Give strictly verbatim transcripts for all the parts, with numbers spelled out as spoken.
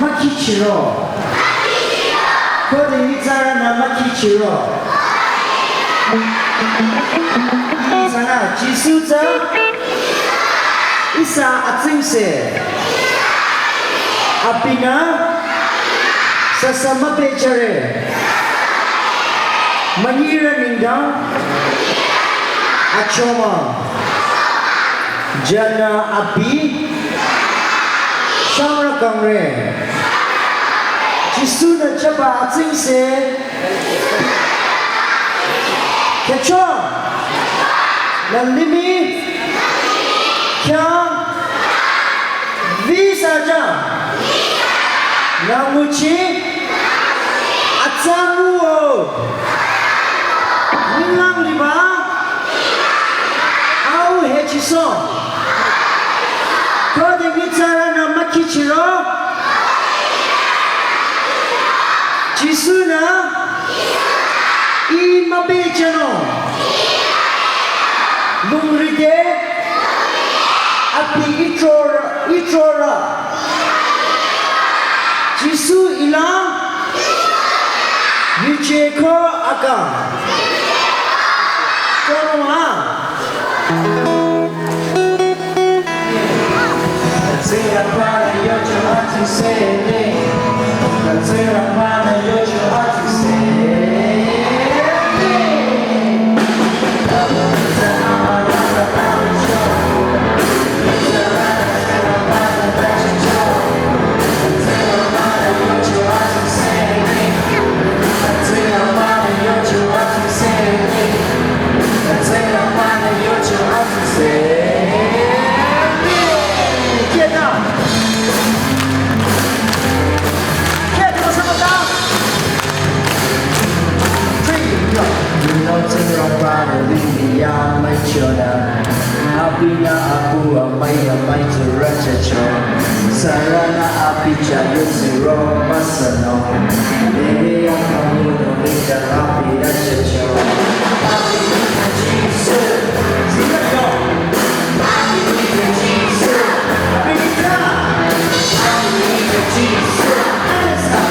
Mükhichiro. Khode nyitsarünü mükhichiro. Ihsanü Jisu tsü ihsa atsingse. Abinü süsü müpehjüre. Münyirü nengdang achomang. Jünü abi shangrü kangre. Jisu-nü jüba atsingse. Khyücho. Nü limih. Khyang. Visa jang. Nü nguchi. Atsa nguo. Ninglang liba. Au hechiso. Khode nyitsarünü mükhichiro. Jisu-nü ih müpehjünung. Lungride abi itrorü, itrorü. Jisu ilang yuje ko akang. Kono a. Abinü apu amai amai tsurü chücho. Sürünü abi chah yutsi ro müsünung. Lele ya kamu no licha abi rü chücho. Abi ni ka Jisu. Sila yo. Abi ni ka Jisu. Abi ni ka. Abi ni ka Jisu. Alexa.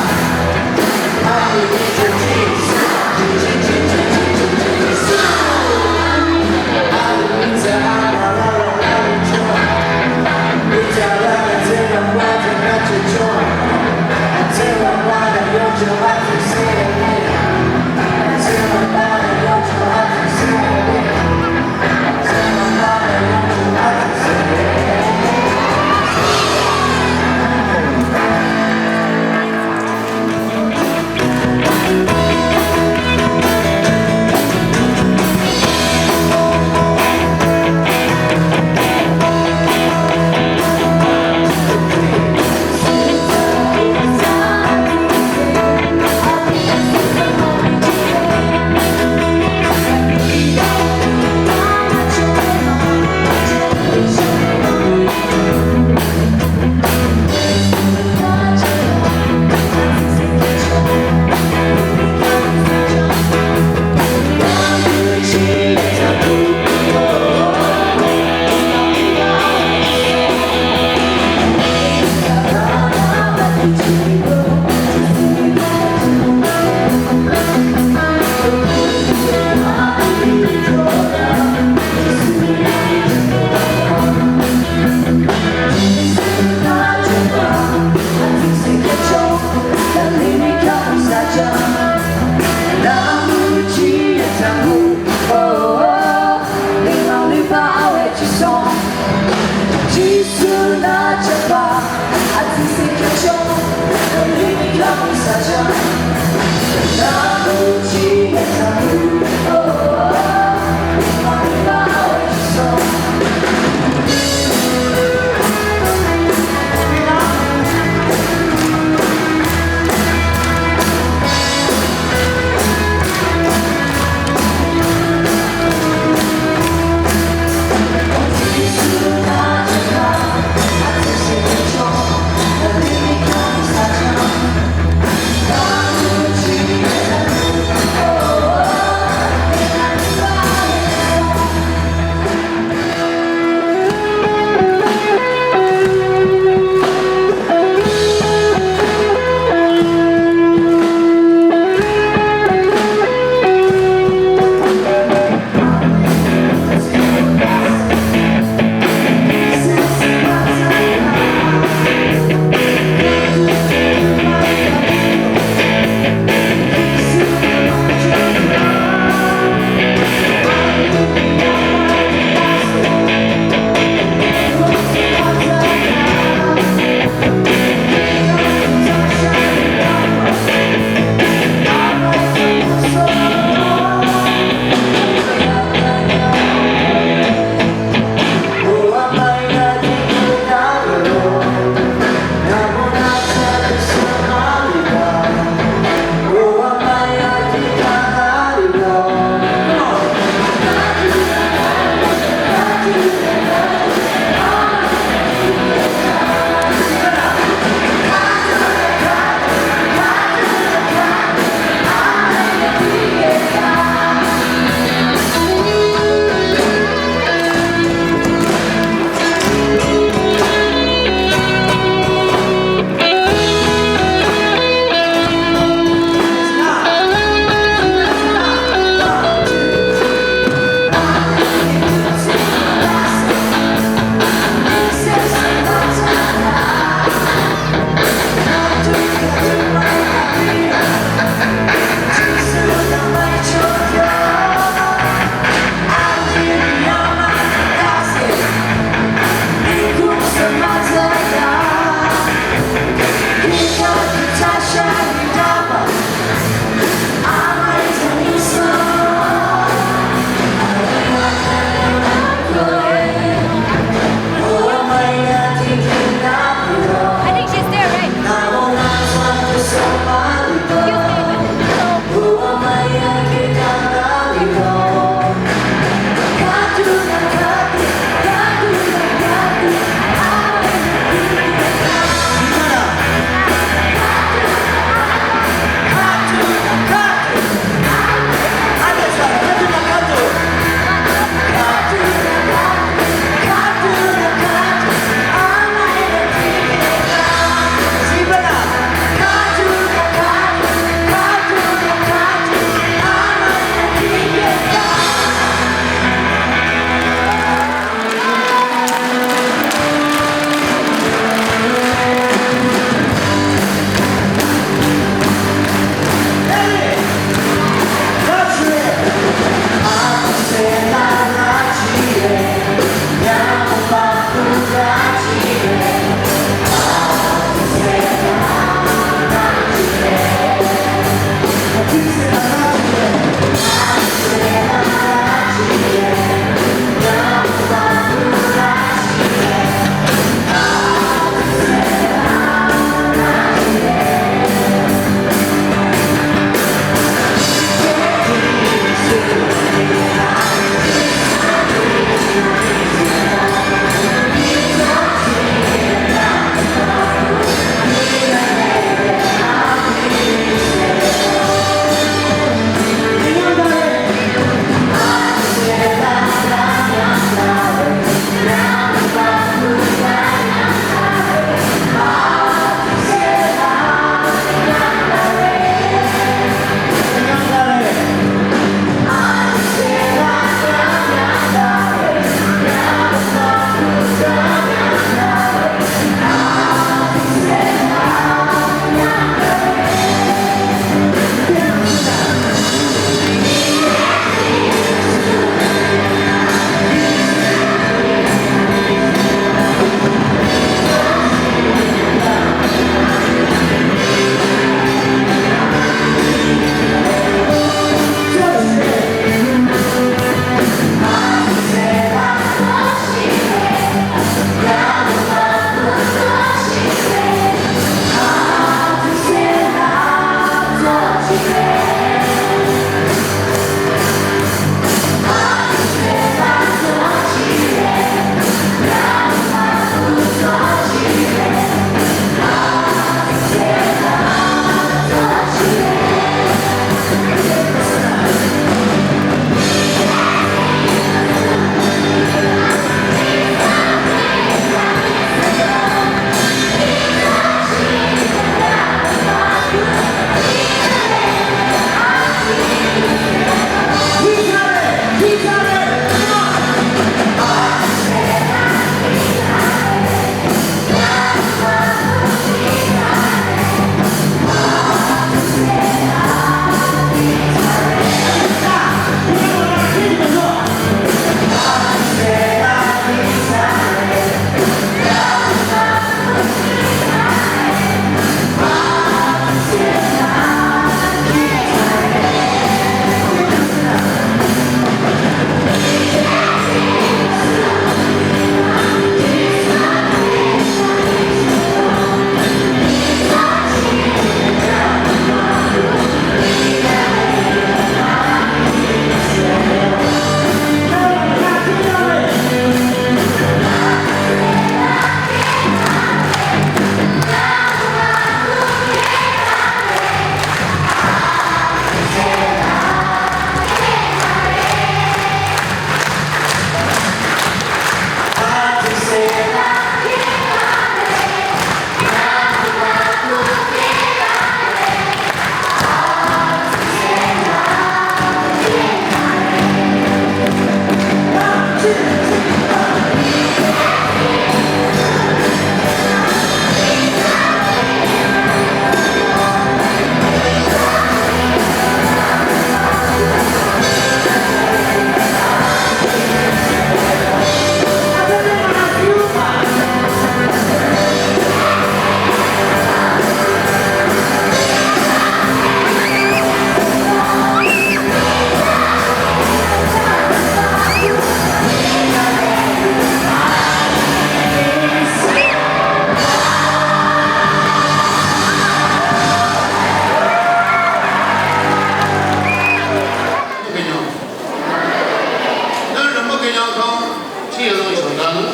Ti yalong changdang,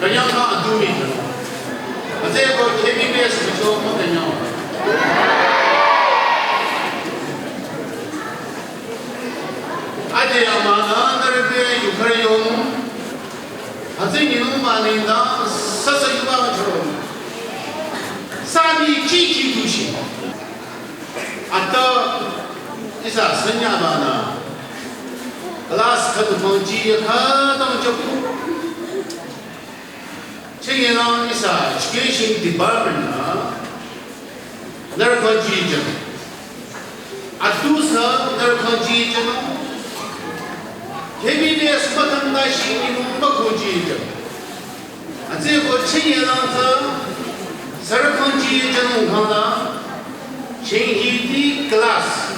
kanyang ka adu mi. Ase ko K B B S mi cho mo kanyang. Ade ama na nare te yu kare yong. Ase ni nung ma ni da sa sa yu ba choro. Sa mi chi chi du shi. Ata ihsa sanya ba na. Class khüdu khang ji ya khütang chok. Chingye lang ihsa education department na nührü khang ji jang. Atu sa nührü khang ji jang. K B B S makam da shi ni mung ba khang ji jang. Atsü ko chingye lang tsü sürü khang ji jang khang la. Ching hi di class.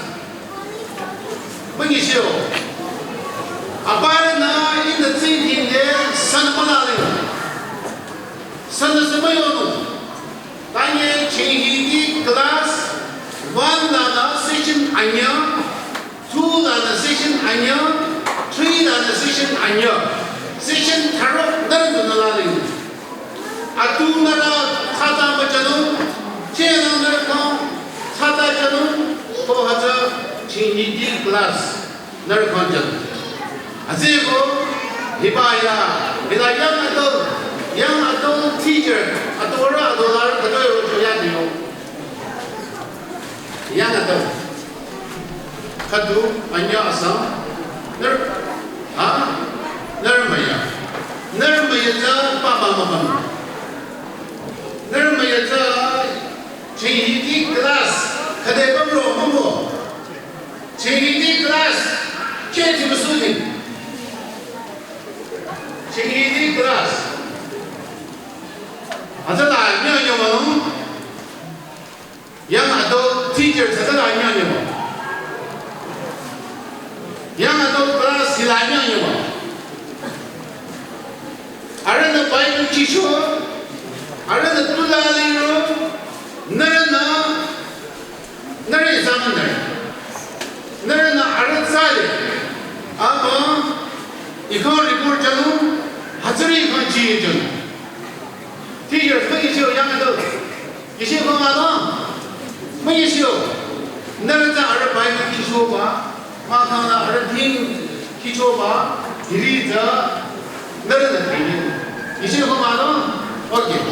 Müngi shio. Aparü na in the thinking de san mala le. San de sema yo no. Tanye ching hi di class one la na session anya, two la na session anya, three la na session anya. Session tharo nührü du na la le. Atu nührü thata machanung, chenang nührü khang thata chanung, ko hütsü ching hi di class nührü khang jang. Atsü ko hiba ya, hila young adult, young adult teacher, atu ra atu la, atu yo cho ya di yo. Young adult. Khüdu, anya asang. Nührü, ha? Nührü maya. Nührü maya tsü papa mapang. Nührü maya tsü ching hi di class. Khüde bamro, bamro. Ching hi di class. Khe ti musu di. Ching hi di class. Hütsüla nyo nyo ma nung. Young adult teacher hütsüla nyo nyo ma. Young adult class hila nyo nyo ma. Arühnü Bible chicho, arühnü tula liro, nührünü, nührü examine nührü. Nührünü arüh tsale, ama, ih khang report chanung, hütsüri ih khang ji chanung. Teacher, müngi shio young adult. Yeshe ko ma no? Müngi shio. Nührü tsü arüh Bible chicho ba, mahkhang la arüh thing chicho ba, hiri tsü nührü na thing. Yeshe ko ma no? Okay.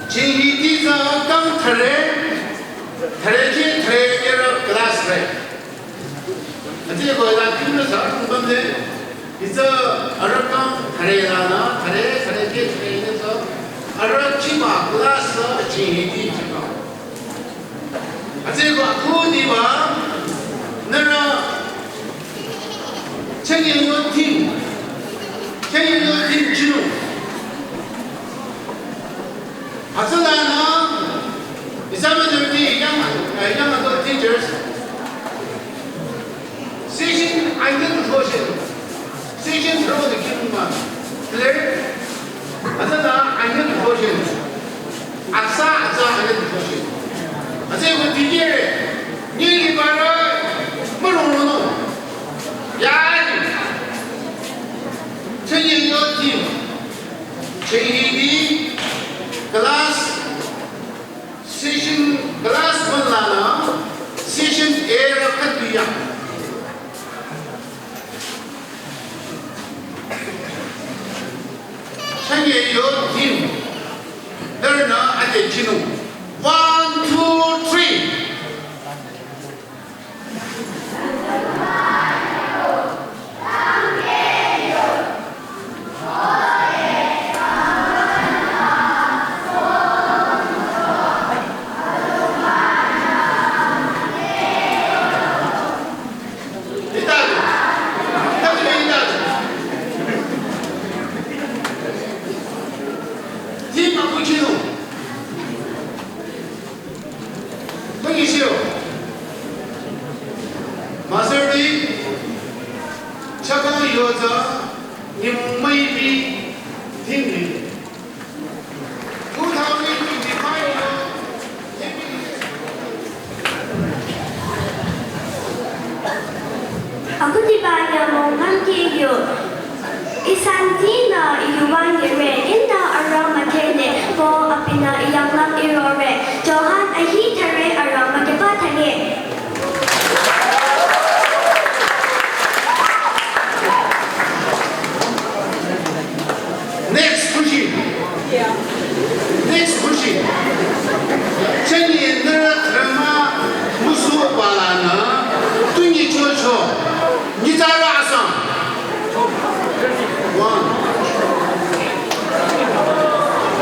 Ching hi di tsü kang thare, thare ke thare era class re. Atsü ko la thing na sa kung bam de. Hitsü arüh kang thare la na, thare, thare ke thare ne tsü, arüh chima class ching hi di chima. Atsü ko khu di ba, nührü, chengye yo team, chengye yo team chinu. Hütsüla na, examine nührü di young, uh, young adult teachers. Session anyi du thoshe. Session through the king ma. Clear? Hütsüla anyi du thoshe. Atsa, atsa anyi du thoshe. Atsü ko dikehre. Nyi li bara. Mürong no. Ya ni. Chengye yo team. Ching hi di class session class one la na session A ra khüdu ya. Chengye yo team. Nührünü ade chinung. One, two, three. Müngi shio. Master di, chakang yo tsü, nyümong müipi, thing ni. Two thousand twenty-five yo, Akhudiba nyümong ngam ke yo. Ihsa nütinü iyuwang yere, ihnü arüh müdhele, ko abinü iyanglang irore, Johan ahi thüre arüh müdheba thüne. Next question. Next question. Chani nara drama musu balana tunyi chocho. Nitara asam. One.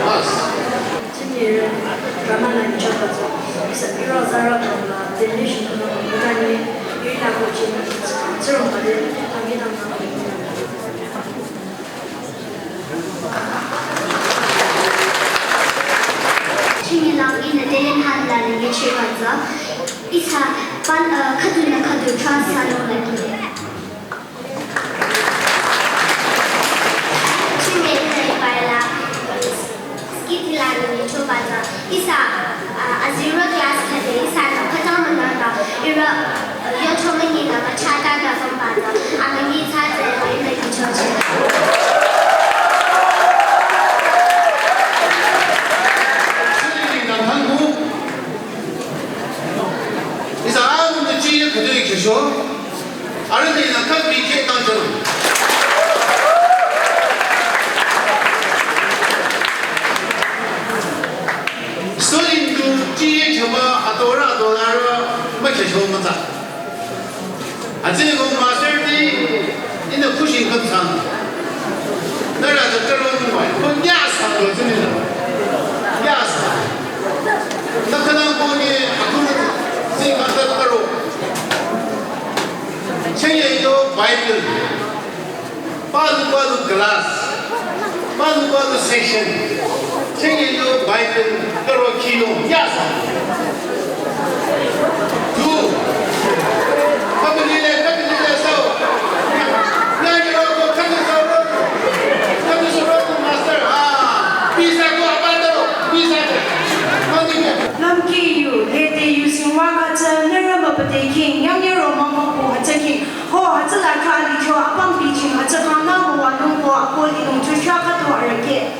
Pass. Chani drama na chocho. Isa iro zara drama. Delicious. Mutani. Iri na kochi. Zero. Ade. Kami na. Chini lang ihnü talent hang la ni che banza. Ihsa pan, uh, khüdu nü khüdu trust sa lo la ki. Chini ihnü ibai la skit la ni cho banza. Ihsa, uh, a zero class khüdu ihsa na khüta manata. Ira Yo chomani na machata na zombata, amani tsatse na ina kichoche. Sini na thangu. Isa anu na chi khadu ikisho. Arani na kapi ke tanjalo. Student tu chi chama atora atora ma kisho mata. Atsini ko master ti ina kushin kamsan. Nara da karo nungwa. Ko nyasa ko tsini na. Nyasa. Nakana ko ni akuna tsini kanta karo. Chaya yo Bible. Balu balu class, balu balu section, chenge yo Bible karo kino, yasa. Tu, kapilile, kapilile sao. Nani roko, kani sao roko, kani sao roko, master, ah, bisa ko apa taro, bisa ko. Mandi ko. Lamki yu, lete yu singwa kacha, nara mapate king, yang yero mama ko hacha king. Ho, hütsüla kali kyo apang biching, hütsü kangna mo wanung ko akoli nung chukya kato arake.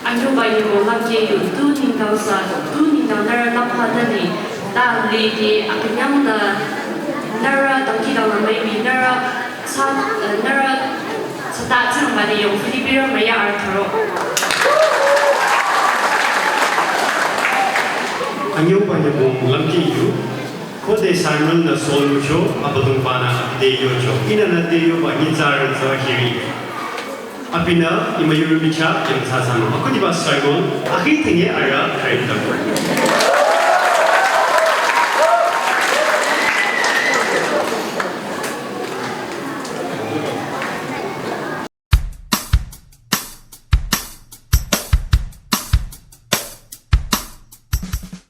Anyuba yebo lakye yu tu ningdang sa, tu ningdang nara lakha tani, ta lidi akanyang na, nara dangki dang na maybe, nara sa, eh, nara sata tsang mani yong Filipira maya artharo. Anyuba yebo lakye yu. Khode sermon nü solucho, Abüdongba-nü akide yocho. Ihnü nüte yoba nyitsarü tsü hiri. Abinü imayurü micha yangthsa sanu. Akhudiba sermon, akhi thinge ara kharidako.